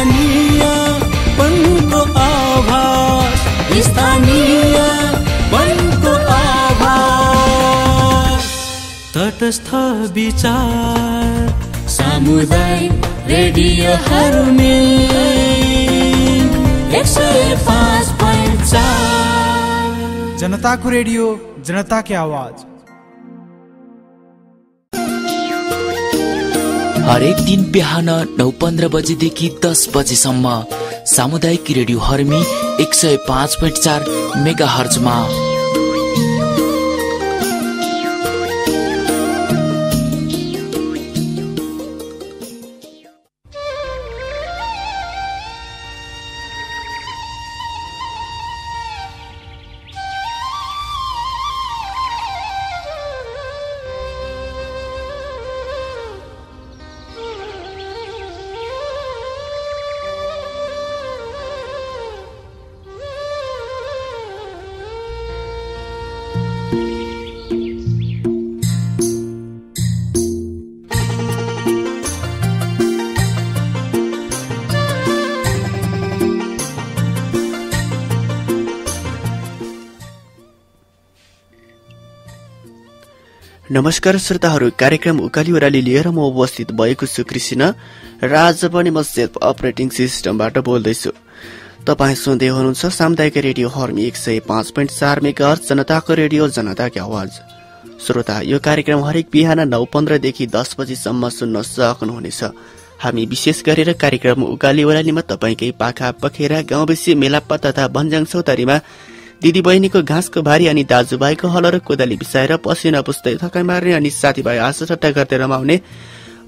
स्थानीयपनको आभास, स्थानीयपनको आभास। तटस्थ विचार सामुदायिक रेडियो हर्मेल 105.4। जनताको रेडियो, जनता की आवाज। हरेक दिन बिहान 9:15 बजेदेखि 10 बजेसम्म सामुदायिक रेडियो हर्मी 105.4 मेगाहर्जमा। नमस्कार श्रोताहरू, कार्यक्रम उकाली ओह्राली लिएर म उपस्थित भएको छु कृष्ण र आज पनि म सेल्फ अपरेटिङ सिस्टमबाट बोल्दैछु। तपाईँ सुन्दै हुनुहुन्छ सामुदायिक रेडियो हर्मी 105.4 मेगाहर्ज, जनताको रेडियो, जनताको आवाज। श्रोता, यो कार्यक्रम हरेक बिहान 9:15 देखि 10 बजीसम्म सुन्न सक्नुहुनेछ। हामी विशेष गरेर कार्यक्रम उकाली ओह्रालीमा तपाईँकै पाखा पखेरा, गाउँबेसी, मेलापा तथा भन्ज्याङ चौतारीमा दिदी बहिनीको घाँसको भारी अनि दाजुभाइको हल र कोदाली बिसाएर पसिना पुस्दै थकाइ मार्ने अनि साथीभाइ हाँसो ठट्टा गर्दै रमाउने,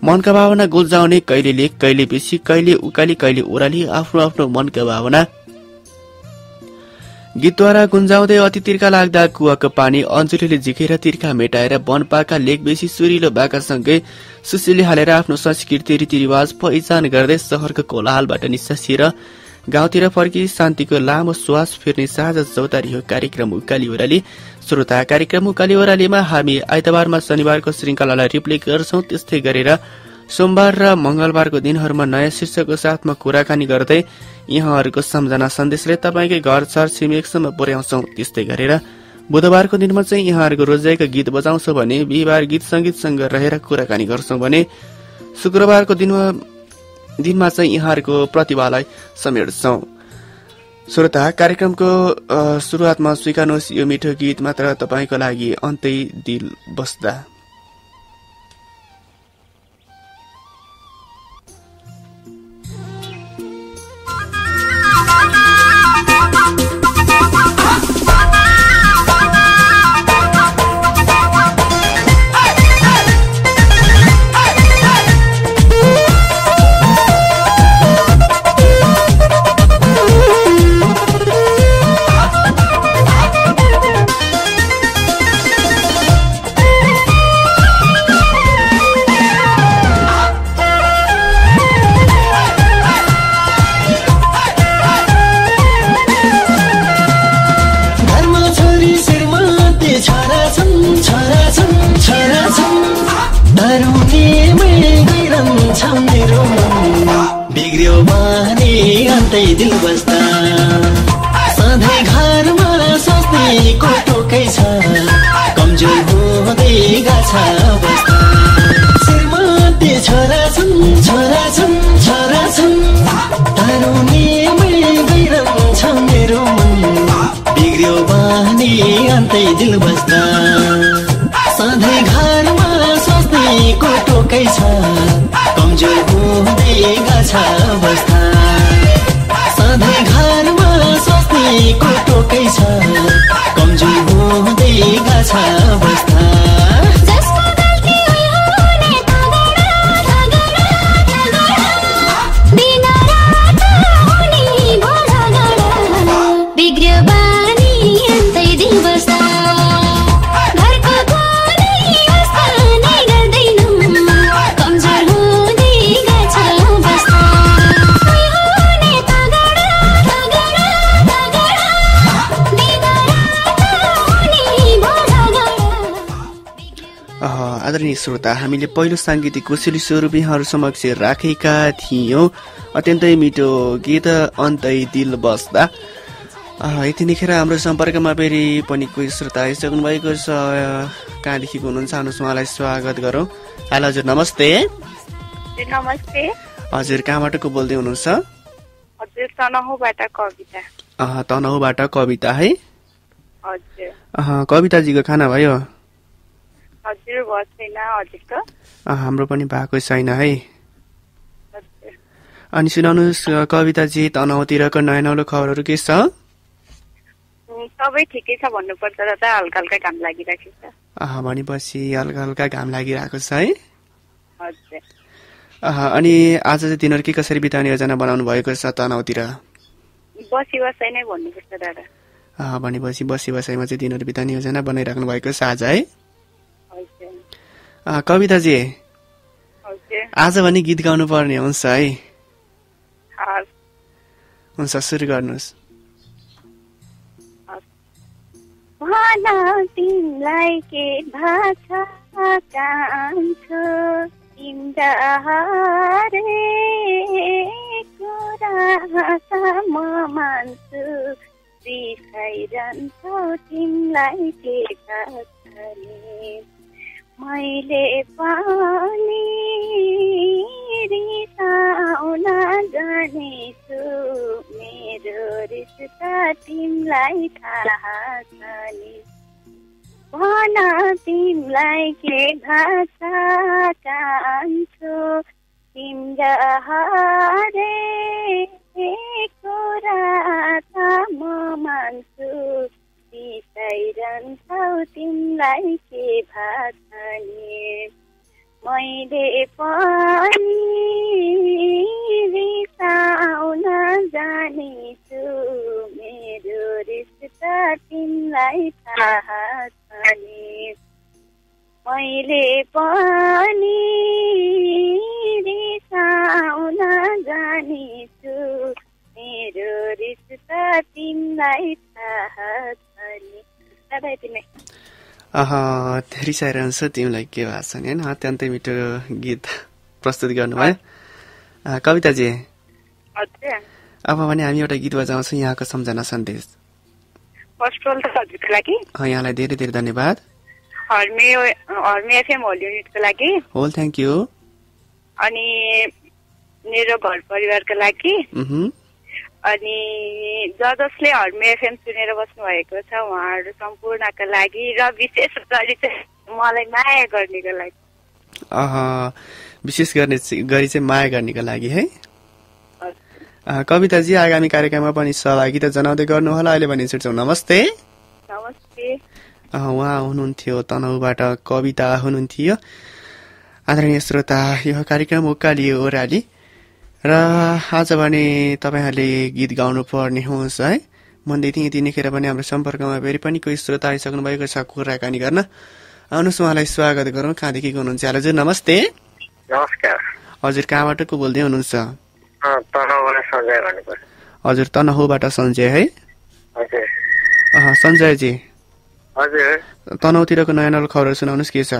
मनका भावना गुल्जाउने, कहिले लेख कहिले बेसी, कहिले उकाली कहिले ओह्राली, आफ्नो आफ्नो मनका भावना गीतद्वारा गुन्जाउँदै अति तिर्खा लाग्दा कुवाको पानी अञ्जुलीले झिकेर तिर्खा मेटाएर वनपाका लेख बेसी सुरिलो बाकासँगै सुसिली हालेर आफ्नो संस्कृति रीतिरिवाज पहिचान गर्दै शहरको कोलाहलबाट निसासिएर गाउँतिर फर्की शान्तिको लामो श्वास फेर्ने साझा चौतारी हो कार्यक्रम उकाली ओह्राली। श्रोता, कार्यक्रम उकाली ओह्रालीमा हामी आइतबारमा शनिबारको श्रृङ्खलालाई रिप्ले गर्छौं। त्यस्तै गरेर सोमबार र मंगलबारको दिनहरूमा नयाँ शीर्षकको साथमा कुराकानी गर्दै यहाँहरूको सम्झना सन्देशले तपाईँकै घर छर छिमेकसम्म पुर्याउँछौं। त्यस्तै गरेर बुधबारको दिनमा चाहिँ यहाँहरूको रोजाइका गीत बजाउँछौं भने बिहिबार गीत संगीतसँग रहेर कुराकानी गर्छौं भने शुक्रबारको दिनमा चाहिँ यहाँहरूको प्रतिभालाई समेट्छौं। श्रोता, कार्यक्रमको सुरुवातमा स्वीकार्नुहोस् यो मिठो गीत मात्र तपाईँको लागि, अन्तै दिल बस्दा। दिल बस्दा सधैँ घरमा सोच्ने को टोकै छ, कमजोर हुँदै गछ अवस्था। श्रीमती छोरा छन् तरुनीमै गइरहन्छ मेरो मन, बिग्रियो बानी अन्तै दिल बस्दा। सधैँ घरमा सोच्ने को टोकै छ, कमजोर हुँदै गछ अवस्था। सधैँ घरमा सोच्ने को टोकै छ, कमजोर हुँदै गछ अवस्था। घरको आदरणीय श्रोता, हामीले पहिलो साङ्गीतिक कोसेली स्वरूप यहाँहरू समक्ष राखेका थियौँ अत्यन्तै मिठो गीत अन्तै दिल बस्दा। यति नेखेर हाम्रो सम्पर्कमा फेरि पनि कोही श्रोता आइसक्नु भएको छ। कहाँदेखि हुनुहुन्छ आउनुहोस्, उहाँलाई स्वागत गरौँ। हेलो हजुर, नमस्ते। नमस्ते हजुर, कहाँबाट को बोल्दै हुनुहुन्छ? हजुर, तनहुँबाट कविता। तनहुँबाट कविता है? हजुर। कविताजीको खाना भयो? हजुर, भएको छैन हजुरको? हाम्रो पनि भएको छैन है। हजुर। अनि सुनाउनुहोस् कविताजी, तनहुँतिरको नयाँ नौलो खबरहरू के छ? सबै ठिकै छ भन्नुपर्छ दादा, हल्का हल्का घाम लागिरहेको छ। भनेपछि हल्का हल्का घाम लागिरहेको छ है? हजुर। अनि आज चाहिँ दिनहरू के कसरी बिताउने योजना बनाउनु भएको छ तनहुँतिर? बसी बसाइ नै भन्नुपर्छ दादा। भनेपछि बसी बसाइमा चाहिँ दिनहरू बिताउने योजना बनाइराख्नु भएको छ आज है? हजुर। कविताजी, हजुर। आज भने गीत गाउनु पर्ने हुन्छ है? हुन्छ, सुरु गर्नुहोस्। तिमलाई के भाषा कान्छो तिम्रा हरेको रासा म मान्छु, सिकाइरहन्छौ तिमलाई के भाषाले। मैले पनि रिसाउन जानेछु, मेरो रिश्ता तिमलाई थाहा छ नि। भन तिमलाई के भाषा कान्छो तिम्रा हरेको राता म मान्छु, बिसाइरहन्छौ तिमलाई के भाषा नि। मैले पनि रिसाउन जानेछु, मेरो रिश्ता तिमलाई थाहा छ नि। मैले पनि रिसाउन जानेछु, मेरो रिश्ता तिमलाई थाहा छ नि। दादा यति नै। रिसाइरहन्छ तिमीलाई के भएको छ नि होइन? अत्यन्तै मिठो गीत प्रस्तुत गर्नुभयो कविताजी। हजुर। अब भने हामी एउटा गीत बजाउँछौँ, यहाँको सम्झना सन्देश। फर्स्ट अफ अल त हजुरको लागि यहाँलाई धेरै धेरै धन्यवाद। हर्मे एफएम होल युनिटको लागि होल थ्याङ्क यू। अनि मेरो घर परिवारको लागि अनि जसले हर्मे एफएम सुनेर बस्नु भएको छ उहाँहरू सम्पूर्णका लागि र विशेष गरी चाहिँ मलाई माया गर्नेको लागि। विशेष गरी चाहिँ माया गर्नेको लागि है। कविताजी, आगामी कार्यक्रममा पनि सहभागिता जनाउँदै गर्नुहोला। अहिले भने छुट्छौँ, नमस्ते। नमस्ते। उहाँ हुनुहुन्थ्यो तनहुँबाट कविता हुनुहुन्थ्यो। आदरणीय श्रोता, यो कार्यक्रम उकालियो ओह्राली र आज भने तपाईँहरूले गीत गाउनु पर्ने होस् है। भन्दै थिएँ यतिखेर पनि हाम्रो सम्पर्कमा फेरि पनि कोही श्रोता आइसक्नु भएको छ कुराकानी गर्न। आउनुहोस्, उहाँलाई स्वागत गरौँ। कहाँदेखि हुनुहुन्छ? हजुर नमस्ते। नमस्कार। हजुर, कहाँबाट को बोल्दै हुनुहुन्छ? तनहुँबाट सञ्जय भन्नुपर्छ। हजुर, तनहुँबाट सञ्जय है? हजुर। सञ्जयजी, हजुर, तनहुँतिरको नयाँ नौलो खबर सुनाउनुहोस्, के छ?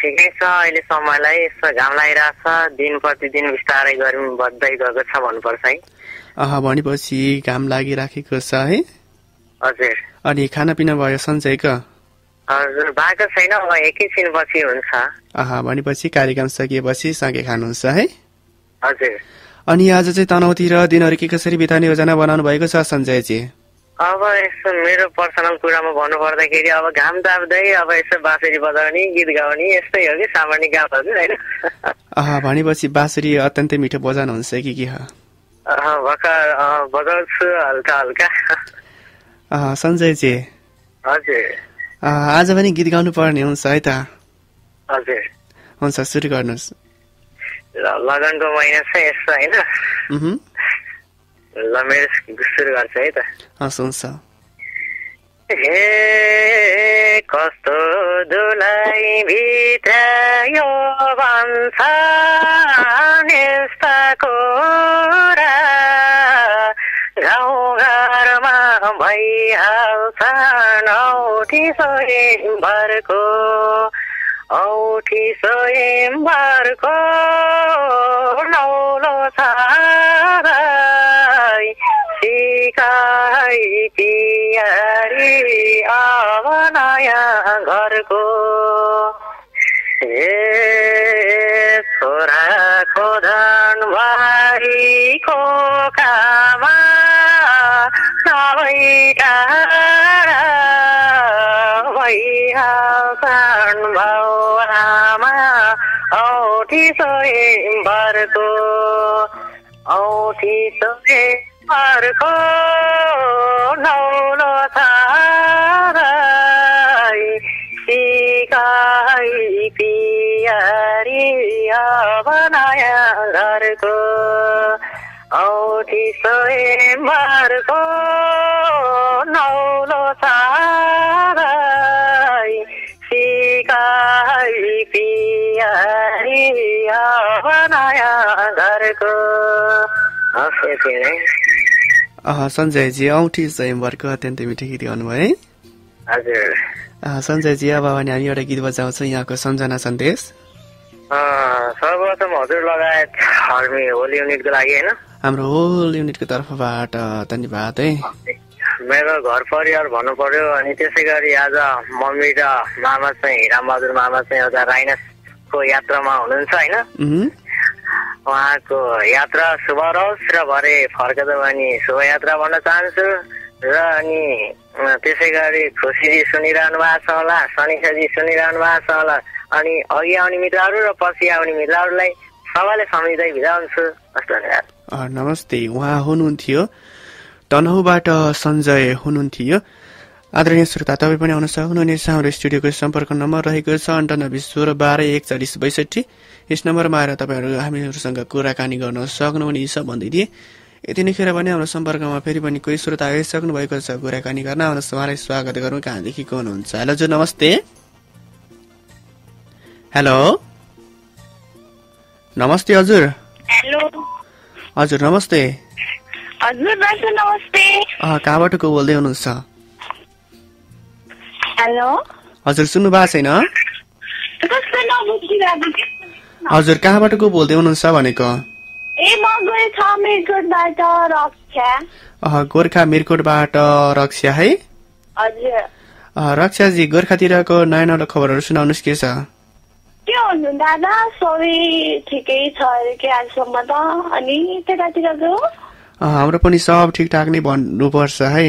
ठिकै छ, अहिले समयलाई यसो घाम लागिरहेछ, दिन प्रतिदिन बिस्तारै गर्मी बढ्दै गएको छ भन्नुपर्छ है। भनेपछि घाम लागिराखेको छ है? हजुर। अनि खानापिना भयो सञ्जयको? हजुर, भएको छैन, अब एकैछिन पछि हुन्छ। भनेपछि कार्यक्रम सकिएपछि सँगै खानुहुन्छ है? हजुर। अनि आज चाहिँ तनहुँतिर दिनहरू के कसरी बिताउने योजना बनाउनु भएको छ सञ्जयजी? अब यसो मेरो पर्सनल कुरामा भन्नु पर्दाखेरि अब घाम ताप्दै अब यसो बाँसुरी बजाउने, गीत गाउने, यस्तै हो कि सामान्य गाउँहरू होइन। भनेपछि बाँसुरी अत्यन्तै मिठो बजाउनुहुन्छ कि के हो? भर्खर बजाउँछु हल्का हल्का। सञ्जयजी, हजुर, आज पनि गीत गाउनु पर्ने हुन्छ है त? हजुर। हुन्छ, सुरु गर्नुहोस्। लगनको महिना छ यस्तो होइन, ल मेरो सुरु गर्छ है त। हुन्छ। हे कस्तो दुलाई भित्र यो भन्छ यस्ता कुरा गाउँ घरमा भइहाल्छ नौठी भरको औठी स्वयंवरको नौलो छाराई सिकाई पियारी अब नयाँ घरको हे छोराको धन भाइको कामा सबै टाढा भइहाल्छन् भाउआमा औठी स्वयंवरको नौलो छाराई सिकाई पियारी अब नयाँ घरको औठी स्वयंवरको नौलो छाराई सिकाई पियारी अब नयाँ घरको। सञ्जयजी औठी स्वयंवरको अत्यन्तै मिठो गीत गाउनुभयो है। हजुर सञ्जयजी अब भने हामी एउटा गीत बजाउँछौँ यहाँको सम्झना सन्देश। सर्वप्रथम हजुर लगायत हर्मी होल युनिटको लागि होइन हाम्रो होल युनिटको तर्फबाट धन्यवाद है। मेरो घर परिवार भन्नु पर्यो अनि त्यसै गरी आज मम्मी र मामा चाहिँ हिराबहादुर मामा चाहिँ एउटा राइनसको यात्रामा हुनुहुन्छ होइन उहाँको यात्रा शुभ रहोस् र भरे फर्कदा पनि शुभयात्रा भन्न चाहन्छु र अनि त्यसै गरी खुसीजी सुनिरहनु भएको छ होला सनिसाजी सुनिरहनु भएको छ होला अनि अघि आउने मित्रहरू र पछि आउने मित्रहरूलाई सबैले सम्झिँदै बिदा हुन्छु। धन्यवाद। नमस्ते उहाँ हुनुहुन्थ्यो तनहुबाट सञ्जय हुनुहुन्थ्यो। आदरणीय श्रोता तपाईँ पनि आउन सक्नुहुनेछ। हाम्रो स्टुडियोको सम्पर्क नम्बर रहेको छ 9816124162। यस नम्बरमा आएर तपाईँहरू हामीहरूसँग कुराकानी गर्न सक्नुहुनेछ भन्दै दिए। यति नै खेर भने हाम्रो सम्पर्कमा फेरि पनि कोही श्रोता आइसक्नु भएको छ कुराकानी गर्न। आउनुहोस् उहाँलाई स्वागत गरौँ। कहाँदेखि को हुनुहुन्छ? हेलो हजुर नमस्ते। हेलो नमस्ते हजुर। हेलो हजुर नमस्ते। हजुर नमस्ते। कहाँबाट को बोल्दै हुनुहुन्छ? हेलो हजुर सुन्नु भएको छैन? हजुर कहाँबाट को बोल्दै हुनुहुन्छ भनेको? गोर्खा मिरकोटबाट रक्षा है। रक्षाजी गोर्खातिरको नयाँ नौलो खबरहरू सुनाउनुहोस् के छ? के भन्नु दादा सबै ठिकै छ के आजसम्म त। अनि त्यतातिरको? हाम्रो पनि सब ठिकठाक नै भन्नुपर्छ है।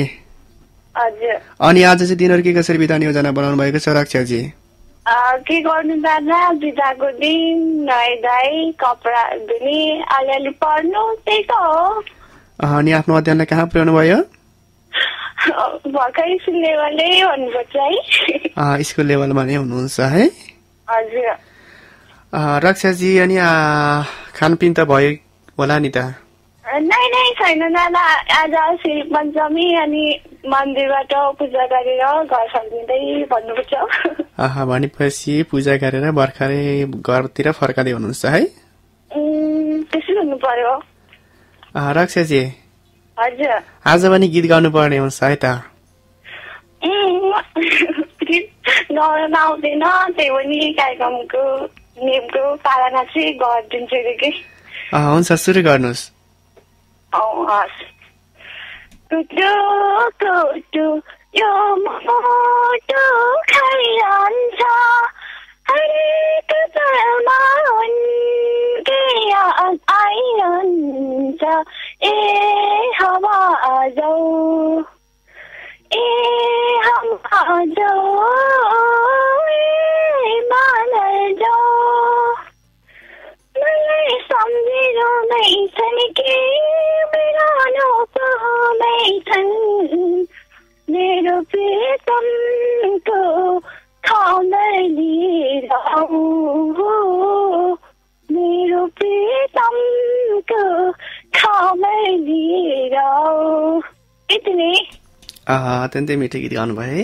हजुर अनि आज चाहिँ दिनहरू के कसरी बिताउने योजना बनाउनु भएको छ रक्षाजी? के गर्नु दादा बिदाको दिन नुहाइ धुवाइ कपडा धुने अलिअलि पढ्नु त्यही त हो। अनि आफ्नो अध्ययनलाई कहाँ पुर्याउनु भयो? भर्खरै स्कुल लेभलै भन्नुपर्छ है। स्कुल लेभलमा नै हुनुहुन्छ है। हजुर रक्षाजी अनि खानपिन त भयो होला नि त? नै छैन दादा आज श्री पञ्चमी अनि मन्दिरबाट पूजा गरेर घर फर्किँदै भन्नुपर्छ। भनेपछि पूजा गरेर भर्खरै घरतिर फर्काँदै हुनुहुन्छ है? त्यसै हुनु पर्यो। रक्षाजी हजुर आज पनि गीत गाउनु पर्ने हुन्छ है त? गाउन आउँदैन त्यही पनि कार्यक्रमको नियमको पालना चाहिँ गरिदिन्छु अरे कि। हुन्छ सुरु गर्नुहोस्। टुटु यो मोटो खाइरहन्छ हरेक पलमा उनकै याद आइरहन्छ। ए हवा जाऊ ए हवा जाऊ ए मानर जाऊ मलाई सम्झिनु नै छन् कि बिरानो पामै छन् मेरो प्रियतमको ठाउँमा लिएर आऊ मेरो प्रियतमको ठाउँमा लिएर आऊ। यति नै। अत्यन्तै मिठो गीत गाउनुभयो है।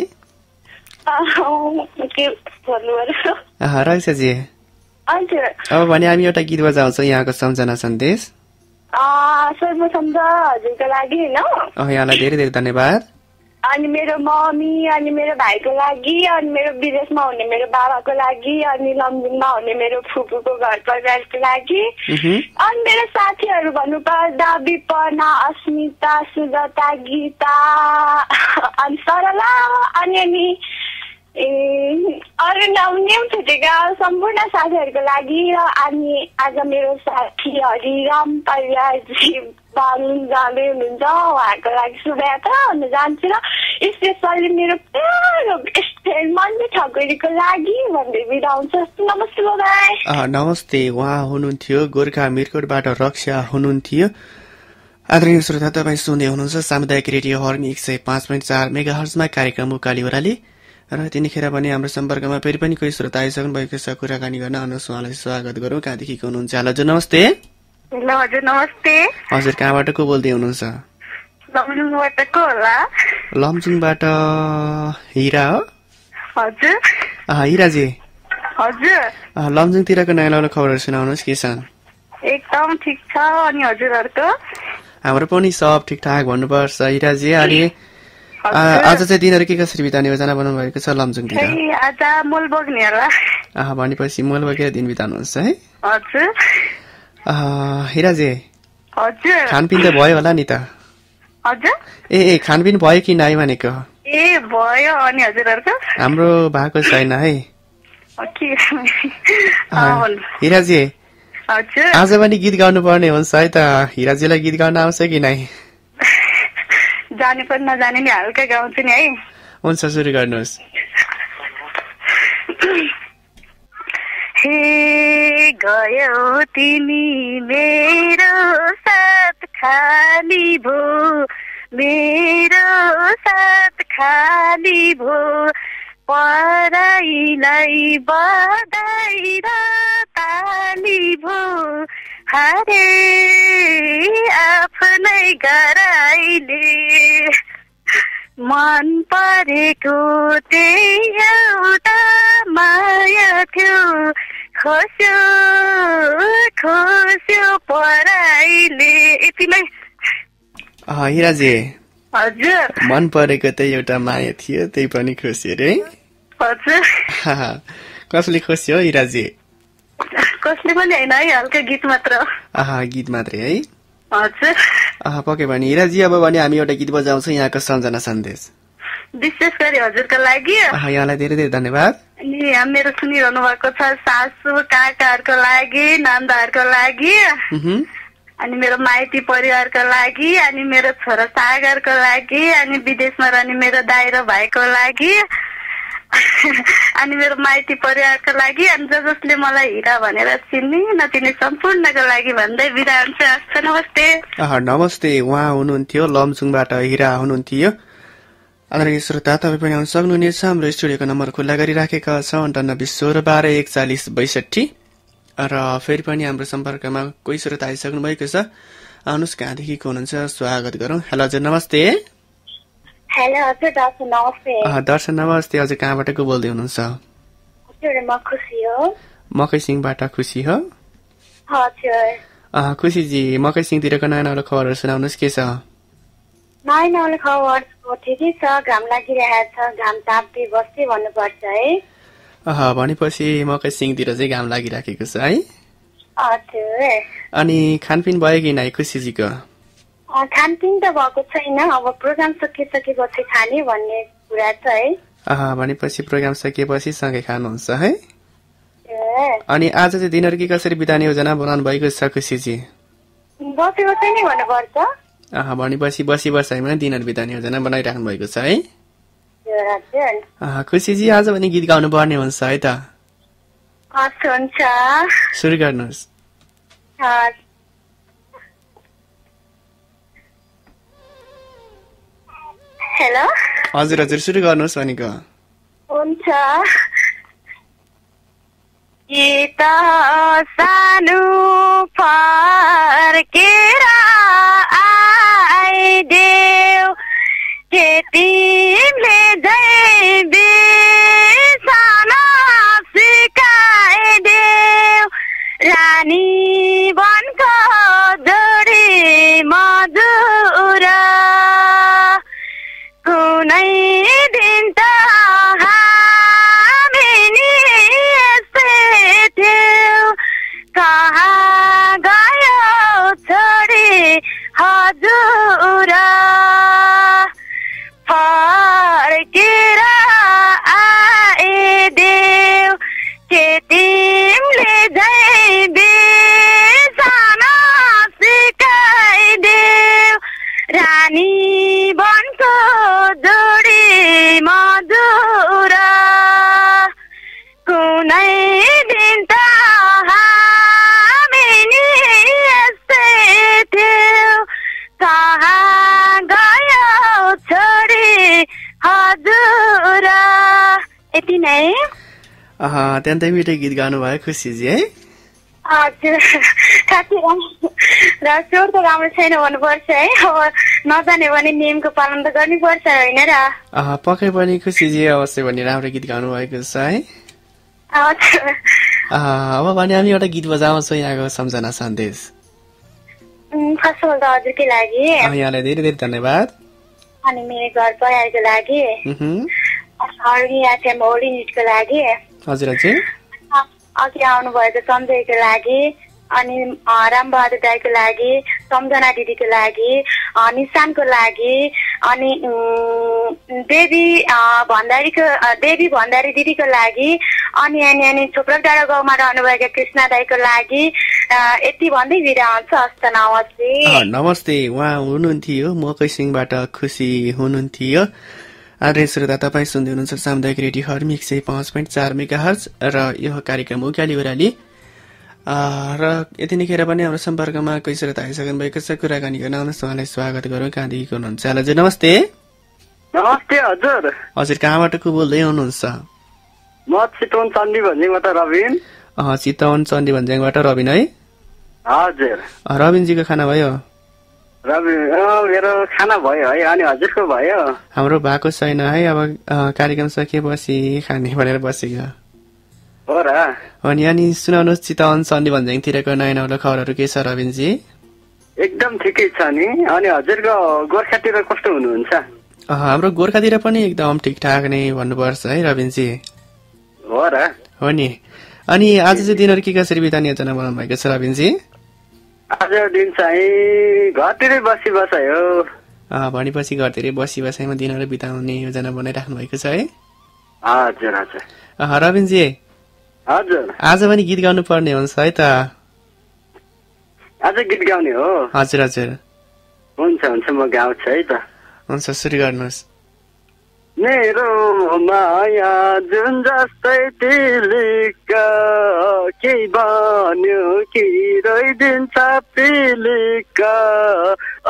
के भन्नु पर्यो? रक्षाजी हजुर अब भने हामी एउटा गीत बजाउँछौँ यहाँको सम्झना सन्देश। सर्वप्रथम त हजुरको लागि होइन यहाँलाई धेरै धेरै धन्यवाद। अनि मेरो मम्मी अनि मेरो भाइको लागि अनि मेरो विदेशमा हुने मेरो बाबाको लागि अनि लमजुङमा हुने मेरो फुपूको घर परिवारको लागि अनि मेरो साथीहरू भन्नुपर्दा विपना अस्मिता सुजाता गीता अनि सरला अनि अरू नाम छुटेका सम्पूर्ण साथीहरूको लागि र अनि आज मेरो साथी हरिराम परिवारजी बालुङ जाँदै हुनुहुन्छ उहाँहरूको लागि शुभयात्रा हुन जान्छु र स्पेसली मेरो प्यारो बेस्ट फ्रेन्ड मन्जु ठकुरीको लागि भन्दै बिदा हुन्छ। नमस्ते बाबा। नमस्ते। उहाँ हुनुहुन्थ्यो गोर्खा मिरकोटबाट रक्षा हुनुहुन्थ्यो। आदरणीय श्रोता, तपाईँ सुन्दै हुनुहुन्छ सामुदायिक रेडियो हर्मी 105.4 मेगाहर्जमा कार्यक्रम उकाली ओह्राली र तिनीखेर पनि हाम्रो सम्पर्कमा फेरि पनि कोही श्रोता आइसक्नु भएको छ। कुराकानी गर्न आउनुहोस्, उहाँलाई स्वागत गरौँ। कहाँदेखि हुनुहुन्छ? हजुर नमस्ते। ल हजुर नमस्ते। हजुर कहाँबाट को बोल्दै हुनुहुन्छ? लमजुङबाट को होला? लमजुङबाट हिरा हो? हजुर। हिराजी। हजुर। लमजुङतिरको नयाँ नौलो खबरहरू सुनाउनुहोस्। के छ? एकदम ठिक छ। अनि हजुरहरूको? हाम्रो पनि सब ठिकठाक भन्नुपर्छ हिराजी। अनि आज चाहिँ दिनहरू के कसरी बिताउने योजना बनाउनु भएको छ लमजुङतिर? आज मोल बोक्ने होला। भनेपछि मोल बोकेर दिन बिताउनुहुन्छ है? हजुर। हिराजी। हजुर। खानपिन त भयो होला नि त? हजुर। ए खानपिन भयो कि नाइ भनेको? ए भयो। अनि हजुरहरूको? हाम्रो भएको छैन है। हिराजी। हजुर। आज पनि गीत गाउनु पर्ने हुन्छ है त। हिराजीलाई गीत गाउन आउँछ कि नाइ? जाने पनि नजाने नि हल्का गाउँछु नि है। हुन्छ सुरु गर्नुहोस्। हे गयौ तिमी मेरो साथ खाली भो, मेरो साथ खाली भो, पराईलाई बधाई र ताली भो, हरे आफ्नै गराइले मन परेको त्यही एउटा माया थियो, खोस्यो खोस्यो पराईले। यति नै। हिराजी। हजुर। मन परेको त्यही एउटा माया थियो, त्यही पनि खोस्यो रे? हजुर। कसले खोस्यो हिराजी? कसले पनि होइन है, हल्का गीत मात्र। गीत मात्रै है? हजुर। पक्कै पनि हिराजी। अब भने हामी एउटा गीत बजाउँछौँ, यहाँको सम्झना सन्देश। विशेष गरी हजुरको लागि। यहाँलाई धेरै धेरै धन्यवाद। अनि मेरो सुनिरहनु भएको छ सासू काकाहरूको लागि, नन्दहरूको लागि, अनि मेरो माइती परिवारको लागि, अनि मेरो छोरा सागरको लागि, अनि विदेशमा रहने मेरो दाइ र भाइको लागि, अनि मेरो माइती परिवारको लागि, अनि जसले मलाई हिरा भनेर चिन्ने नचिन्ने सम्पूर्णको लागि भन्दै बिदा हुन्छ। नमस्ते। नमस्ते। उहाँ हुनुहुन्थ्यो लमजुङबाट हिरा हुनुहुन्थ्यो। आदरणीय श्रोता, तपाईँ पनि आउन सक्नुहुनेछ। हाम्रो स्टुडियोको नम्बर खुल्ला गरिराखेका छौँ 9816124162 र फेरि पनि हाम्रो सम्पर्कमा कोही श्रोता आइसक्नु भएको छ। आउनुहोस्, कहाँदेखि हुनुहुन्छ स्वागत गरौँ। हेलो हजुर नमस्ते। हेलो हजुर दर्शन नमस्ते। दर्शन नमस्ते। हजुर कहाँबाट को बोल्दै हुनुहुन्छ? म खुसी हो। मकैसिङबाट खुसी हो? हजुर। खुसीजी, मकैसिङतिरको नयाँ नौलो खबरहरू सुनाउनुहोस्। के छ? नयाँ नौलो खबर ठिकै छ। घाम लागिरहेको छ, घाम ताप्दै बस्दै भन्नुपर्छ है। भनेपछि मकैसिङतिर चाहिँ घाम लागिराखेको छ है? हजुर। अनि खानपिन भयो कि नाइ खुसीजीको? खानपिन त भएको छैन, अब प्रोग्राम सकिएपछि खाने भन्ने कुरा छ है। भनेपछि प्रोग्राम सकिएपछि सँगै खानुहुन्छ है? अनि आज चाहिँ दिनहरू के कसरी बिताउने योजना बनाउनु भएको छ खुसीजी? बसेको चाहिँ नि भन्नुपर्छ। भनेपछि बसी बसाइमा दिनहरू बिताउने योजना बनाइराख्नु भएको छ है? खुसीजी, आज पनि गीत गाउनु पर्ने हुन्छ है त? हुन्छ। सुरु गर्नुहोस्। हेलो। हजुर हजुर सुरु गर्नुहोस् भनेको। हुन्छ। यता सानो फर्केर आइदेऊ, तिमीले जै बिर्सन सिकाइदेऊ, रानी वनको जोडी मजुर कुनै हजुर फर्केर आइदेऊ के तिमीले झै बिर्सन सिकाइदेऊ रानी बनको जोडी मधुर कुनै दिन त हामी नि यस्तै थियौ कहाँ गयो छोडी हजुर यति नै अत्यन्तै मिठो गीत गाउनुभयो खुसीजी है हजुर साथी र स्वर त राम्रो छैन भन्नुपर्छ है अब नजाने भने नियमको पालन त गर्नुपर्छ होइन र पक्कै पनि खुसीजी अवश्य भन्ने राम्रो गीत गाउनुभएको छ है अब भने हामी एउटा गीत बजाउँछौँ यहाँको सम्झना सन्देश फर्स्ट अफ अल त हजुरकै लागि यहाँलाई धेरै धेरै धन्यवाद अनि मेरो घर परिवारको लागि युनिटको लागि हजुर हजुर अघि आउनु भएको सञ्जयको लागि अनि रामबहादुर दाईको लागि सम्झना दिदीको लागि निशानको लागि अनि देवी भण्डारी दिदीको लागि अनि छोप्रा डाँडा गाउँमा रहनुभएका कृष्ण दाईको लागि यति भन्दै बिदा हुन्छ हस्त नमस्ते नमस्ते उहाँ हुनुहुन्थ्यो मकैसिङबाट खुसी हुनुहुन्थ्यो आदरणीय श्रोता तपाईँ सुन्दै हुनुहुन्छ सामुदायिक रेडियो हर्मी 105.4 मेगाहर्ज र यो कार्यक्रम उकाली ओह्राली र यति नै खेर पनि हाम्रो सम्पर्कमा कोही श्रोता आइसक्नु भएको छ कुराकानी गर्न आउनुहोस् उहाँलाई स्वागत गरौँ कहाँदेखि हुनुहुन्छ हजुर नमस्ते नमस्ते हजुर हजुर कहाँबाट को बोल्दै हुनुहुन्छ म चितवन चण्डी भन्ज्याङबाट रबिन चितवन चण्डी भन्ज्याङबाट रबिन है हजुर रबिनजीको खाना भयो मेरो खाना भयो है अनि हजुरको भयो हाम्रो भएको छैन है अब कार्यक्रम सकिएपछि खाने भनेर बसेको हो र अनि सुनाउनुहोस् चितवन चण्डी भन्ज्याङतिरको नयाँ नौलो खबरहरू के छ रबिनजी एकदम ठिकै छ नि अनि हजुरको गोर्खातिर कस्तो हुनुहुन्छ हाम्रो गोर्खातिर पनि एकदम ठिकठाक नै भन्नुपर्छ है रबिनजी हो र हो नि अनि आज चाहिँ दिनहरू के कसरी बिताउने योजना बनाउनु भएको छ रबिनजी आज दिन चाहिँ घरतिरै बसी बसायो भनेपछि घरतिरै बसी बसाइमा दिनहरू बिताउने योजना बनाइराख्नु भएको छ है हजुर हजुर रबिनजी हजुर आज पनि गीत गाउनु पर्ने हुन्छ है त आज गीत गाउने हो हजुर हजुर हुन्छ हुन्छ म गाउँछु है त हुन्छ सुरु गर्नुहोस् मेरो माया जुन जस्तै तिलिक केही बन्यो कि रोइदिन्छ पिलिक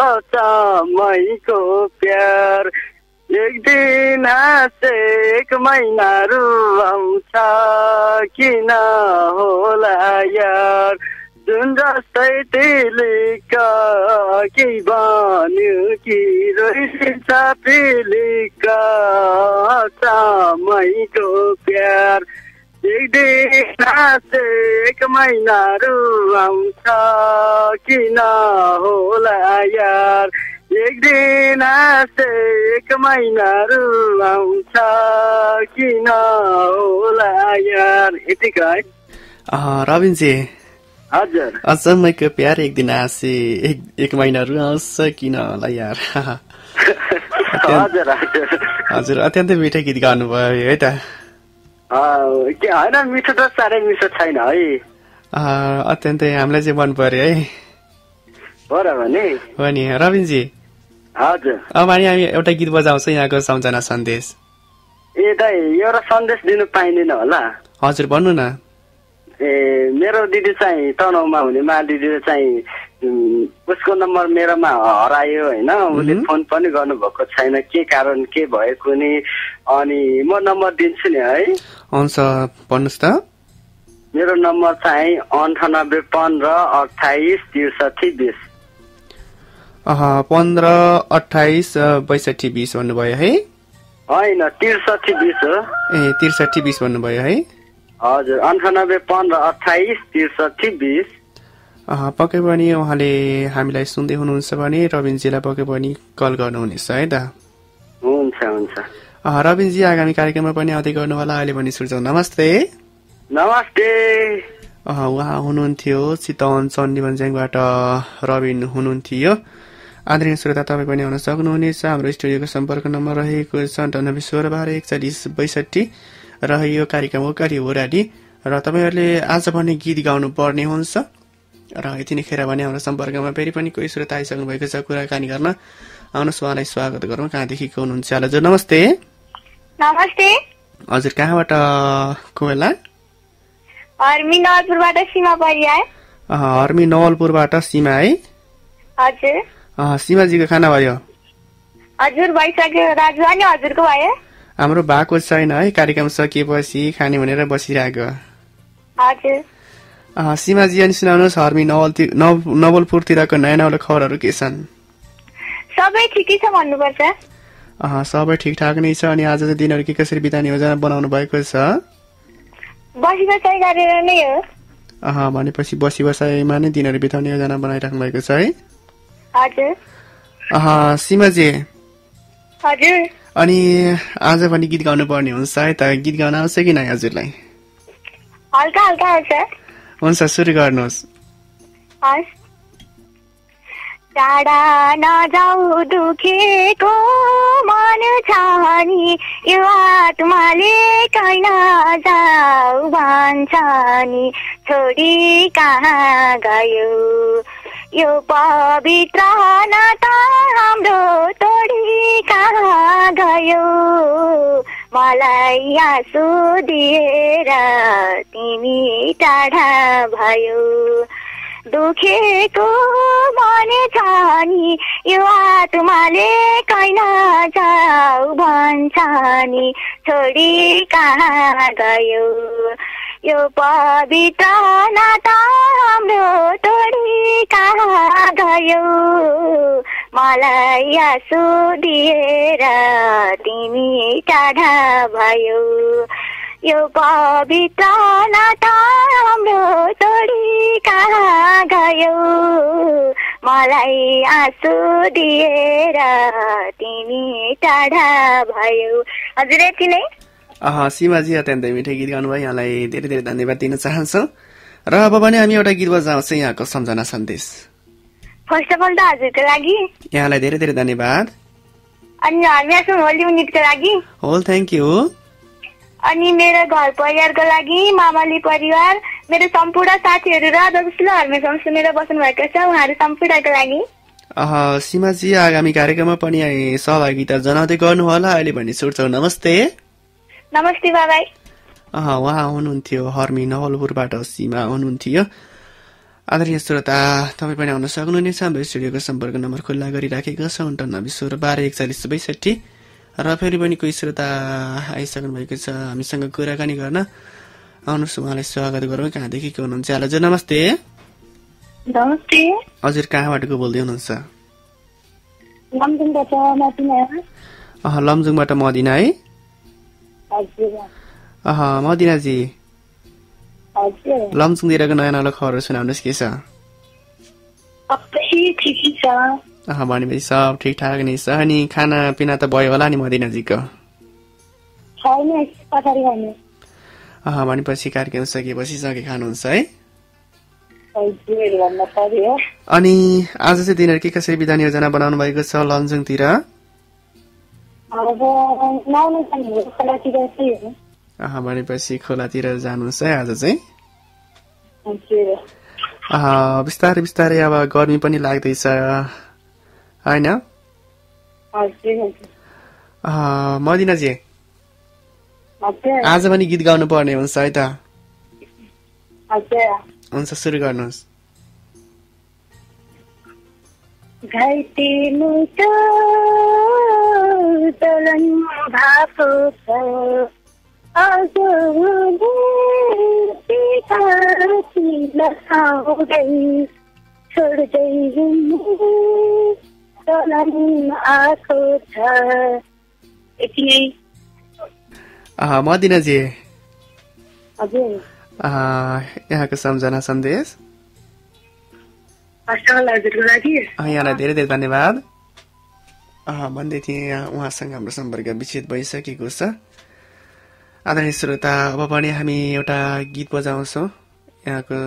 अचामैको प्यार एक दिन हाँसे एक महिना रुवाउँछ किन होला यार जुन जस्तै तिलिक केही बन्यो कि रोइदिन्छ पिलिक समयको प्यार एक दिन हाँसे एक महिना रुवाउँछ किन होला यार एक दिन हाँसे एक महिना रुवाउँछ किन होला यार यतिको है रबिनजी हजुर अचम्मैको प्यार एक दिन हाँसे एक महिना रुवाउँछ किन होला यार हजुर हजुर हजुर अत्यन्तै मिठो गीत गाउनुभयो है त के होइन मिठो त साह्रै मिठो छैन है अत्यन्तै हामीलाई चाहिँ मन पर्यो है हो र भने हो नि रबिनजी हजुर अब हामी एउटा गीत बजाउँछ यहाँको सम्झना सन्देश ए दाइ एउटा सन्देश दिनु पाइँदैन होला हजुर भन्नु न ए मेरो दिदी चाहिँ तनहुमा हुने मा दिदीले चाहिँ उसको नम्बर मेरोमा हरायो होइन उसले फोन पनि गर्नुभएको छैन के कारण के भएको नि अनि म नम्बर दिन्छु नि है हुन्छ भन्नुहोस् त मेरो नम्बर चाहिँ 98 15 28 63 20 15 28 62 20 भन्नुभयो है होइन 63 20 हो ए 63 20 भन्नुभयो है हजुर 98 15 28 63 20 पक्कै पनि उहाँले हामीलाई सुन्दै हुनुहुन्छ भने रबिनजीलाई पक्कै पनि कल गर्नुहुनेछ है त हुन्छ हुन्छ रबिनजी आगामी कार्यक्रममा पनि आउँदै गर्नु होला अहिले पनि सुन्छौँ नमस्ते नमस्ते उहाँ हुनुहुन्थ्यो चितवन चण्डी भन्ज्याङबाट रबिन हुनुहुन्थ्यो आदरणीय श्रोता तपाईँ पनि आउन सक्नुहुनेछ। हाम्रो स्टुडियोको सम्पर्क नम्बर रहेको छ 9816124162 र यो कार्यक्रम ओकाली ओराडी र तपाईँहरूले आज भने गीत गाउनु पर्ने हुन्छ र यति नै खेर भने हाम्रो सम्पर्कमा फेरि पनि कोही श्रोता आइसक्नु भएको छ कुराकानी गर्न। आउनुहोस् उहाँलाई स्वागत गरौँ। कहाँदेखि को हुनुहुन्छ? हजुर नमस्ते। नमस्ते। हजुर कहाँबाट को होला? हर्मी नवलपुरबाट सीमा परियार। हर्मी नवलपुरबाट सीमा है? हजुर। सीमाजीको खाना भयो? हजुर भइसक्यो दाजु। अनि हजुरको भयो? हाम्रो भएको छैन है, कार्यक्रम सकिएपछि खाने भनेर बसिरहेको। हजुर। सीमाजी अनि सुनाउनुहोस्, हर्मी नवलपुरतिरको नयाँ नौलो खबरहरू के छन्? सबै ठिकै छ भन्नुपर्छ। सबै ठिकठाक नै छ। अनि आज दिनहरू के कसरी बिताउने योजना बनाउनु भएको छ? बसी बसाइ गरेर नै हो। भनेपछि बसी बसाइमा नै दिनहरू बिताउने योजना बनाइराख्नु भएको छ है? हजुर। सीमाजी। हजुर। अनि आज पनि गीत गाउनु पर्ने हुन्छ है त, गीत गाउन आउँछ कि नै हजुरलाई? हल्का हल्का आउँछ। हुन्छ सुरु गर्नुहोस्। टाढा नजाऊ दुखेको मन छ नि यो आत्माले कहीँ नजाऊ भन्छ नि छोडी कहाँ गयो यो पवित्र नाता हाम्रो तोडी कहाँ गयो मलाई आँसु दिएर तिमी टाढा भयो दुखेको मन छ नि यो आत्माले कहीँ नजाऊ भन्छ नि छोडी कहाँ गयो यो पवित्र नाता हाम्रो तोडी कहाँ गयो मलाई आँसु दिएर तिमी टाढा भयो यो पवित्र नाता हाम्रो तोडी कहाँ गयो मलाई आँसु दिएर तिमी टाढा भयो। हजुर यति नै। सीमाजी अत्यन्तै मिठो गीत गाउनुभयो, यहाँलाई धेरै धेरै धन्यवाद दिन चाहन्छौँ। र अब भने हामी एउटा गीत बजाउँछ यहाँको सम्झना सन्देश। फर्स्ट अफ अल त हजुरको लागि यहाँलाई धेरै धेरै धन्यवाद। अनि हर्मियासु होल युनिटको लागि होल थ्याङ्क यू। अनि मेरो घर परिवारको लागि मामाली परिवार मेरो सम्पूर्ण साथीहरू र जसले हर्मेसम्म सुनेर बस्नु भएको छ उहाँहरू सम्पूर्णको लागि। सीमाजी आगामी कार्यक्रममा पनि सहभागिता जनाउँदै गर्नु होला। अहिले भने छुट्छौँ। नमस्ते। नमस्ते बाबाई। उहाँ हुनुहुन्थ्यो हर्मी नवलपुरबाट सीमा हुनुहुन्थ्यो। आदरणीय श्रोता तपाईँ पनि आउन सक्नुहुनेछ। हाम्रो स्टुडियोको सम्पर्क नम्बर खुल्ला गरिराखेको छ 9816124162 र फेरि पनि कोही श्रोता आइसक्नु भएको छ हामीसँग कुराकानी गर्न। आउनुहोस् उहाँलाई स्वागत गरौँ। कहाँदेखि के हुनुहुन्छ? हजुर नमस्ते। नमस्ते। हजुर कहाँबाट को बोल्दै हुनुहुन्छ? लमजुङबाट मदिना। लमजुङबाट मदिना है? मदिनाजी लमजुङतिरको नयाँ नौलो खबरहरू सुनाउनुहोस् के छ? भनेपछि सब ठिकठाक नै छ। अनि खानापिना त भयो होला नि मदिनाजीको? भनेपछि कार्यक्रम सकिएपछि सँगै खानुहुन्छ है? अनि आज चाहिँ दिनहरू के कसरी बिताउने योजना बनाउनु भएको छ लमजुङतिर? भनेपछि खोलातिर जानुहुन्छ है आज चाहिँ? बिस्तारै बिस्तारै अब गर्मी पनि लाग्दैछ होइन? मदिनाजी आज पनि गीत गाउनु पर्ने हुन्छ है त? हुन्छ सुरु गर्नुहोस्। घाइते मुटो चलन भएको छ छोड्दै चलन आएको छ। यति नै। मदिनाजी हजुर यहाँको सम्झना सन्देश। हजुरको लागि यहाँलाई धेरै धेरै धन्यवाद। भन्दै थिएँ उहाँसँग हाम्रो सम्पर्क विच्छेद भइसकेको छ। आदरणीय श्रोता अब पनि हामी एउटा गीत बजाउँछौँ यहाँको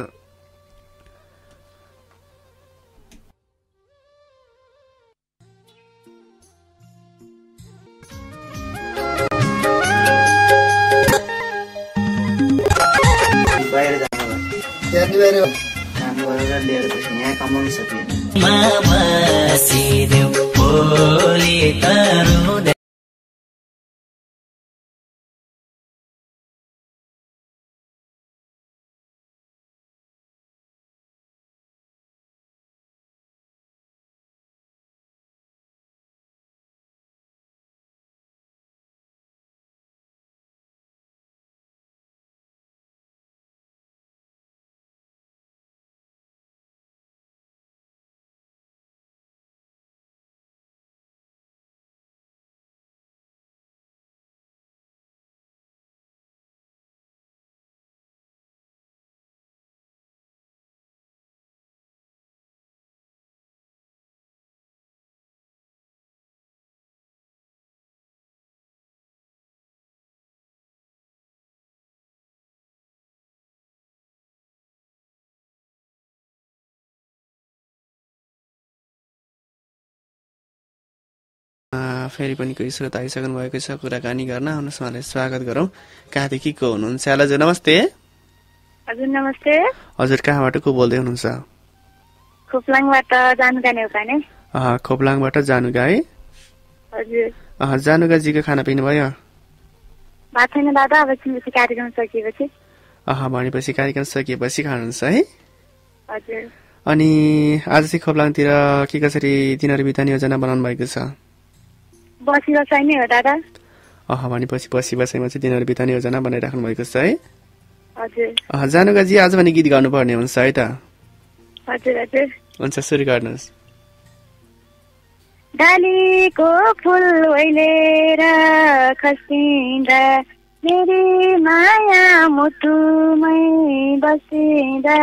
अनिवार्य काम गरेर लिएर त्यसो यहाँ कमाउन सकिएन फेरि पनि कोही श्रोता आइसक्नु भएको छ कुराकानी गर्न आउनुहोस् उहाँलाई स्वागत गरौँ कहाँदेखि को हुनुहुन्छ हजुर नमस्ते हजुर नमस्ते हजुर कहाँबाट को बोल्दै हुनुहुन्छ खोप्लाङबाट जानुगा नेउपाने खोप्लाङबाट जानुगा है हजुर जानुगाजीको खाना पिउनु भयो भात छैन दादा अब एकछिनपछि कार्यक्रम सकिएपछि भनेपछि कार्यक्रम सकिएपछि खानुहुन्छ है हजुर अनि आज चाहिँ खोप्लाङतिर के कसरी दिनहरू बिताउने योजना बनाउनु भएको छ बसी बसाइ नै हो दादा भनेपछि बसी बसाइमा चाहिँ दिनहरू बिताउने योजना बनाइराख्नु भएको छ है हजुर जानुगाजी आज पनि गीत गाउनुपर्ने हुन्छ है त हजुर हजुर हुन्छ सुरु गर्नुहोस् डालीको फुल ओइलेर खसिँदा मेरी माया मुटुमै बसिँदा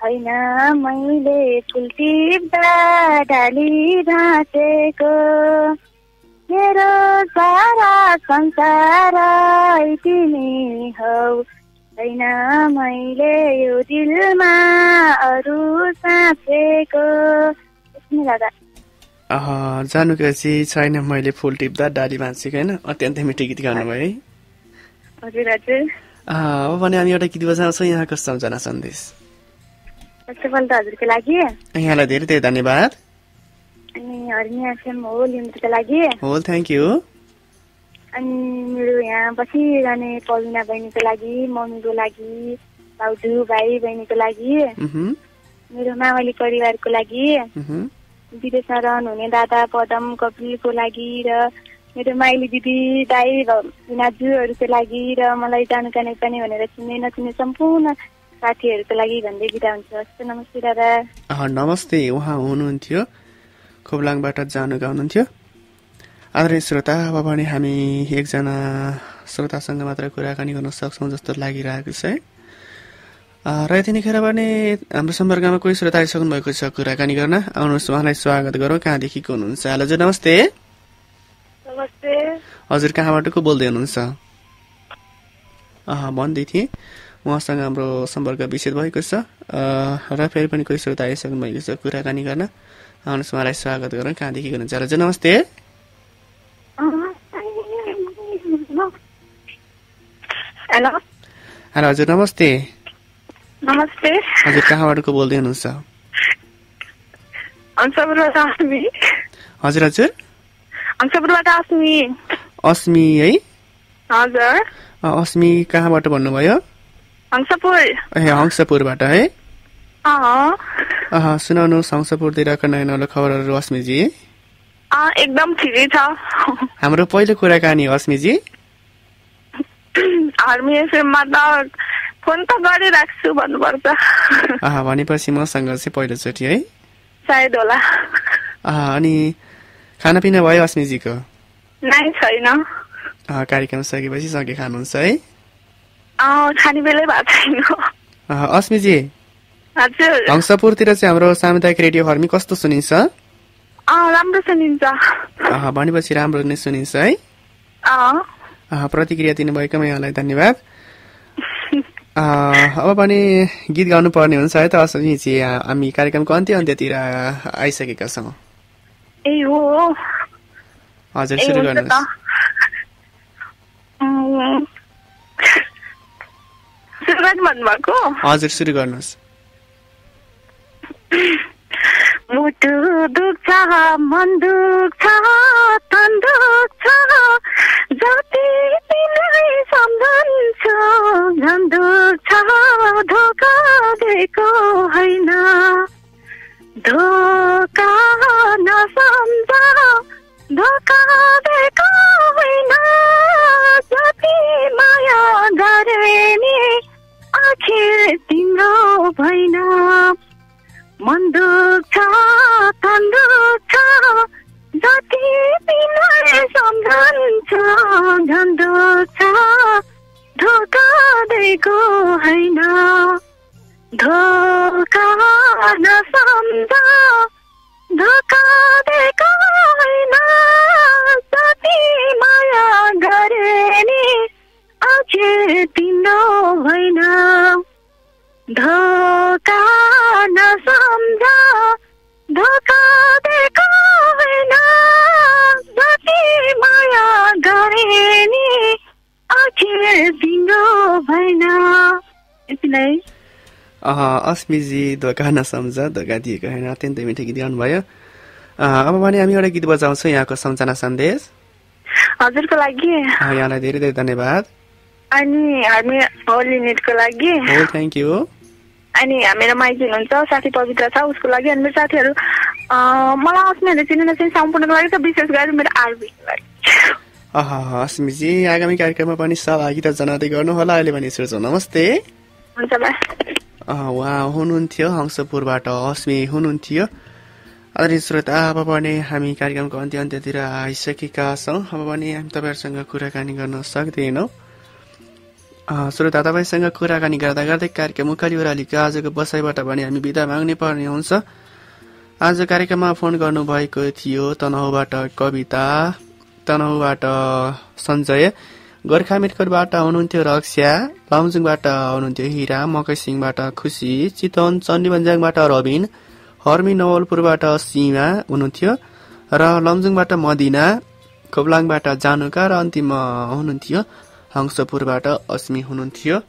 हैन मैले फुल टिप्दा डाली भाँचेको मेरो सारा संसार तिमी हौ हैन मैले यो दिलमा अरू साँचेको जानुगाजी छैन मैले फुल टिप्दा डाली भाँचेको होइन अत्यन्तै मिठो गीत गाउनुभयो है हजुर हजुर अब भने हामी एउटा गीत बजाउँछौँ यहाँको सम्झना सन्देश हजुरको लागि यहाँलाई धेरै धेरै धन्यवाद अनि हरिणी एफएम होल युनिटको लागि होल थ्याङ्क यू अनि मेरो यहाँ बसिरहने पविना बहिनीको लागि मम्मीको लागि भाउजू भाइ बहिनीको लागि मेरो मावली परिवारको लागि विदेशमा रहनुहुने दादा पदम कपिलको लागि र मेरो माइली दिदी दाई नाजुहरूको लागि र मलाई जानुका नेपाली भनेर चिन्ने नचिन्ने सम्पूर्ण साथीहरूको लागि भन्दै बिदा हुन्छ नमस्ते दादा नमस्ते उहाँ हुनुहुन्थ्यो खोप्लाङबाट जानुगा हुनुहुन्थ्यो आदरणीय श्रोता अब भने हामी एकजना श्रोतासँग मात्र कुराकानी गर्न सक्छौँ जस्तो लागिरहेको छ है र यतिखेर भने हाम्रो सम्पर्कमा कोही श्रोता आइसक्नु भएको छ कुराकानी गर्न आउनुहोस् उहाँलाई स्वागत गरौँ कहाँदेखि को हुनुहुन्छ हजुर नमस्ते नमस्ते हजुर कहाँबाट को बोल्दै हुनुहुन्छ भन्दै थिएँ उहाँसँग हाम्रो सम्पर्क विच्छेद भएको छ र फेरि पनि कोही श्रोता आइसक्नु भएको छ कुराकानी गर्न आउनुहोस् उहाँलाई स्वागत गरौँ कहाँदेखि हुनुहुन्छ हजुर नमस्ते हेलो हेलो हजुर नमस्ते नमस्ते हजुर कहाँबाट को बोल्दै हुनुहुन्छ हजुर हजुर अस्मी है हजुर अस्मी कहाँबाट भन्नुभयो हंसपुरबाट है सुनाउनुहोस् हंसपुरतिरका नयाँ नौलो खबरहरू अस्मीजी एकदम ठिकै छ हाम्रो पहिलो कुराकानी अस्मीजी आर्मी एफएममा त फोन त गरिराख्छु भन्नुपर्छ भनेपछि मसँग चाहिँ पहिलोचोटि है सायद होला अनि खानापिना भयो अस्मीजीको नै छैन कार्यक्रम सकेपछि सके खानुहुन्छ है खाने बेलै भएको छैन अस्मीजी हजुर हंसपुरतिर चाहिँ हाम्रो सामुदायिक रेडियो हर्मी कस्तो सुनिन्छ राम्रो सुनिन्छ भनेपछि राम्रो नै सुनिन्छ है प्रतिक्रिया दिनुभएकोमा यहाँलाई धन्यवाद अब पनि गीत गाउनु पर्ने हुन्छ है त अस्मीजी हामी कार्यक्रमको अन्त्यतिर आइसकेका छौँ हजुर सुरु गर्नुहोस् हजुर सुरु गर्नुहोस् मुटु दुख्छ मन दुख्छ तन दुख्छ जति तिमीलाई सम्झन्छु झन् दुख्छ धोका दिएको होइन धोका नसम्झ धोका दिएको होइन जति माया गरे नि आखिर तिम्रो भएन मन दुख्छ तन दुख्छ जति तिमीलाई सम्झन्छु झन् दुख्छ धोका दिएको होइन धोका नसम्झ धोका दिएको होइन जति माया गरे नि आखिर तिम्रो होइन धोका नसम्झ धोका दिएको होइन जति माया गरे नि आखिर तिम्रो भएन यतिलाई अस्मिजी धोका नसम्झ धोका दिएको होइन अत्यन्तै मिठो गीत गाउनुभयो अब भने हामी एउटा गीत बजाउँछौँ यहाँको सम्झना सन्देश हजुरको लागि यहाँलाई धेरै धेरै धन्यवाद अनि हामी होली नेटको लागि थ्याङ्क यू अनि मेरो माइती हुनुहुन्छ साथी पवित्र छ उसको लागि अनि मेरो साथीहरू मलाई अस्मिहरूले चिनेर चाहिँ सम्पूर्णको लागि त विशेष गरी मेरो आरबीको लागि अस्मिजी आगामी कार्यक्रममा पनि सहभागिता जनाउँदै गर्नुहोला अहिले भने सोचौँ नमस्ते हुन्छ उहाँ हुनुहुन्थ्यो हंसपुरबाट अस्मी हुनुहुन्थ्यो आदरणीय श्रोता अब भने हामी कार्यक्रमको अन्त्यतिर आइसकेका छौँ अब भने हामी तपाईँहरूसँग कुराकानी गर्न सक्दैनौँ श्रोता तपाईँसँग कुराकानी गर्दा गर्दै कार्यक्रम उकाली ओह्रालीको आजको बसाइबाट भने हामी बिदा माग्नै पर्ने हुन्छ आज कार्यक्रममा फोन गर्नुभएको थियो तनहुबाट कविता तनहुबाट सञ्जय गोर्खा मिटकोटबाट हुनुहुन्थ्यो रक्षा लमजुङबाट हुनुहुन्थ्यो हिरा मकैसिंहबाट खुसी चितवन चण्डीबन्जाङबाट रबिन हर्मी नवलपुरबाट सीमा हुनुहुन्थ्यो र लमजुङबाट मदिना खोप्लाङबाट जानुका र अन्तिममा हुनुहुन्थ्यो हंसपुरबाट अस्मी हुनुहुन्थ्यो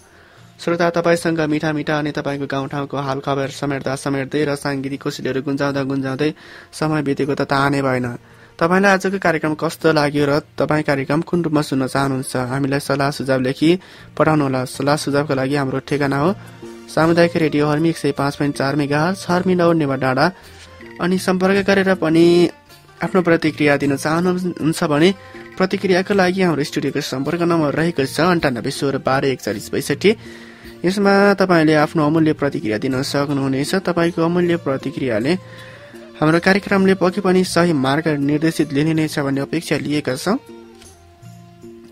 श्रोता तपाईँसँग मिठा मिठा अनि तपाईँको गाउँठाउँको हालखबर समेट्दा समेट्दै र साङ्गीतिक कोसेलीहरू गुन्जाउँदै समय बितेको त थाहा नै भएन तपाईँलाई आजको कार्यक्रम कस्तो लाग्यो र तपाईँ कार्यक्रम कुन रूपमा सुन्न चाहनुहुन्छ हामीलाई सल्लाह सुझाव लेखी पठाउनुहोला सल्लाह सुझावको लागि हाम्रो ठेगाना हो सामुदायिक रेडियो हर्मी 105.4 मेगाहर्ज हर्मी नौनेवा डाँडा अनि सम्पर्क गरेर पनि आफ्नो प्रतिक्रिया दिन चाहनुहुन्छ भने प्रतिक्रियाको लागि हाम्रो स्टुडियोको सम्पर्क नम्बर रहेको छ 9816124162 यसमा तपाईँले आफ्नो अमूल्य प्रतिक्रिया दिन सक्नुहुनेछ तपाईँको अमूल्य प्रतिक्रियाले हाम्रो कार्यक्रमले पक्कै पनि सही मार्ग निर्देशित लिने नै छ भन्ने अपेक्षा लिएका छौँ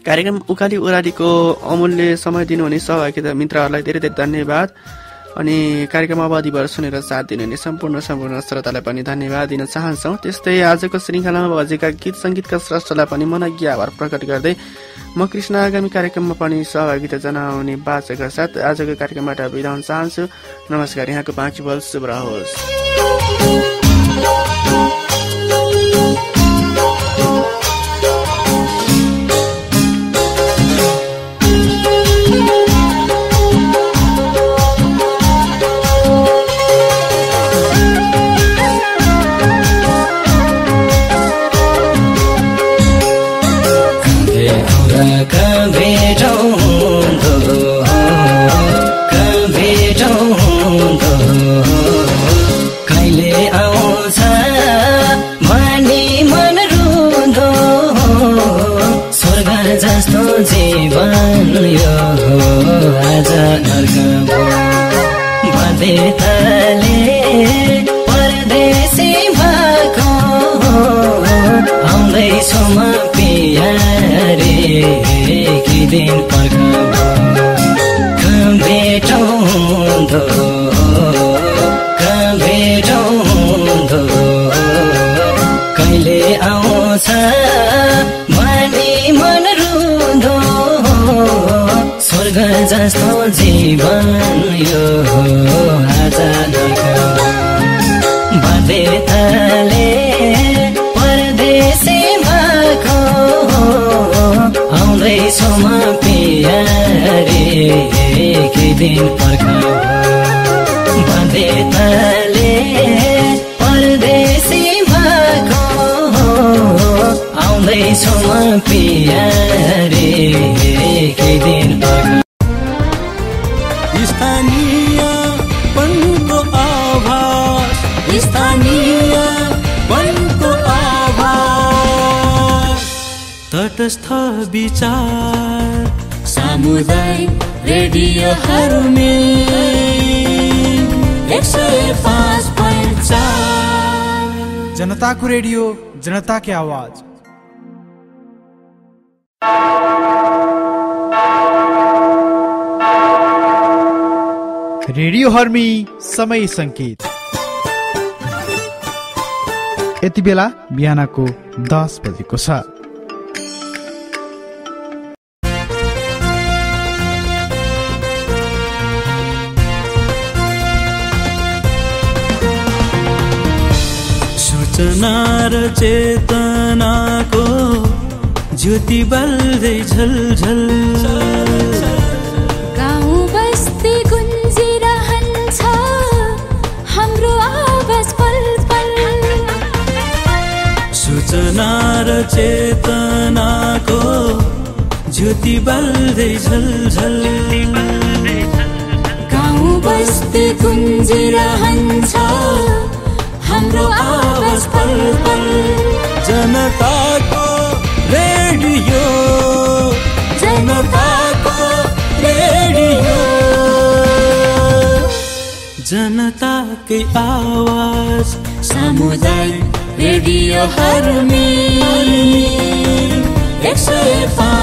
कार्यक्रम उकाली ओह्रालीको अमूल्य समय दिनुहुने सहभागी मित्रहरूलाई धेरै धेरै धन्यवाद अनि कार्यक्रम अवधिभर सुनेर साथ दिनुहुने सम्पूर्ण श्रोतालाई पनि धन्यवाद दिन चाहन्छौँ त्यस्तै आजको श्रृङ्खलामा बजेका गीत सङ्गीतका स्रष्टालाई पनि मनज्ञ आभार प्रकट गर्दै म कृष्ण आगामी कार्यक्रममा पनि सहभागिता जनाउने बाचाका साथ आजको कार्यक्रमबाट बिदा हुन चाहन्छु नमस्कार यहाँको बाँकी बल शुभ रहोस् जीवन यो आज बाध्यताले परदेशी भएको आउँदैछु म पियारे कि दिन भेटौँदो कहिले आउँछ मन रुँदो स्वर्ग जस्तो जीवन यो आज बाध्यताले परदेशी भएको आउँदैछु म पियारे कि दिन बाध्यताले परदेशी प्यारे केही दिन स्थानीय पनको आभास स्थानीय पनको आभास तटस्थ विचार सामुदायिक रेडियोहरुमा 105.4 जनताको रेडियो जनता की आवाज। रेडियो हर्मी समय संकेत यति बेला बिहानको 10 बजेको छ। सूचना र चेतनाको ज्योति बल्दै झलझल गाउँ बस्ती गुन्जिरहन्छ हाम्रो आवाज पल पल। सूचना र चेतनाको ज्योति बल्दै झलझल गाउँ बस्ती गुन्जिरहन्छ हाम्रो आवाज पल पल। जनताको रेडियो जनताको रेडियो जनताकै आवाज सामुदायिक रेडियोहरुमा 105